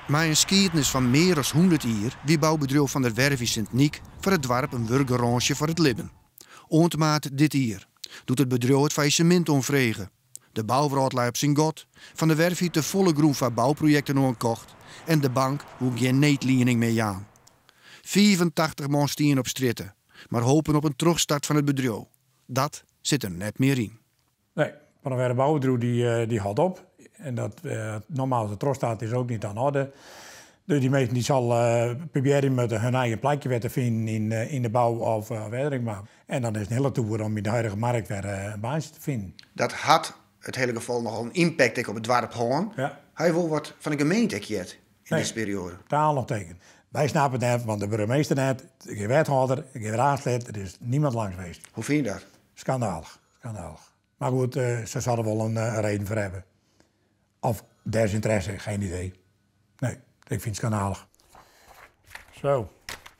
Mei in skiednis fan mear as 100 jier wie boubedriuw Van der Werf yn Sint Nyk foar it doarp in wurkgarânsje foar it libben. Oant maart dit jier, doe't it bedriuw it faillissemint oanfrege. De bouwrâld lei op syn gat, Van der Werf hie tefolle grûn foar bouprojekten oankocht en de bank woe gjin needliening mear jaan. 85 man stiene op strjitte, mar hopen op in trochstart fan it bedriuw. Dat sit der net mear yn. Nee, Van der Werf boubedriuw dy hâldt op. En dat, nogmaals, de trochstart is ook niet aan orde. Dus dy minsken dy sil probearje moatte hun eigen plakje wer te finen yn de bou of wêr ek mar. En dan is it in hiele toer om yn de huidige markt wer in baantsje te finen. Dat hat it hiele gefal nochal in impact ek op it doarp hân. Ja. Ha je wol wat fan de gemeente ek heard yn Nee. dizze perioade? Taal noch teken. Wy snappe it net, want de burgemeester net, gjin wethâlder, gjin raadslid, der is niemand langs west. Hoe fine je dat? Schandalig, schandalig. Mar goed, se sil der wol in reden foar hawwe. Of desinteresse, geen idee. Nee, ik fyn it skandalich. Zo.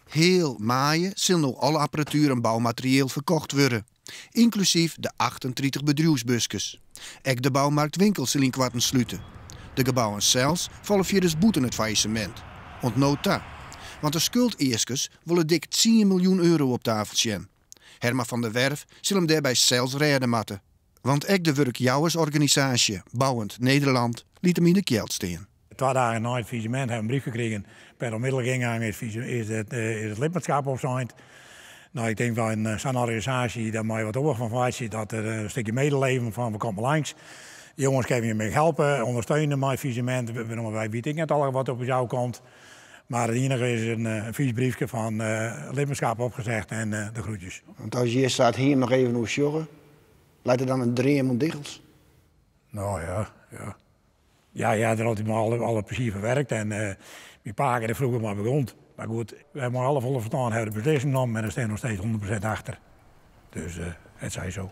Heal maaie sil no alle apparatuer en boumaterieel ferkocht wurde, ynklusyf de 38 bedriuwsbuskes. Ek de boumarktwinkel sil ynkoarten slute. De gebouwen sels falle fierders bûten it faillissemint. Oant no ta. Want de skuldeaskers wolle dik 10 miljoen euro op tafel sjen. Herman van der Werf sil him dêrby sels rêde moatte. Want ek de wurkjouwersorganisaasje Bouwend Nederland liet him yn de kjeld stean. 2 dagen nei it faillissemint ha we in brief krigen. Per onmiddellijke ingang is it lidmaatskap opsein. Nou, ik tink fan sa'n organisaasje, dêr mei je wat oars fan ferwachtsje, dat der in stikje medeleven fan we komme langs. Jonges, kinne je my helpe, ûndersteune mei it faillissemint. Wy witte ek net alle wat op ús ôfkomt. Mar it iennige is in fys briefke fan lidmaatskap opgezegd en de groetjes. Want as je hjir sa it hiem noch even oer sjogge, leit der dan in dream oan diggels? Nou ja, ja. Ja, ja, der altyd mei alle plezier ferwerkt en myn pake der froeger mei begûn. Mar goed, wy mei alle folle ferstân hawwe de beslissing nommen en der stean noch steeds 100% achter. Dus it sei so.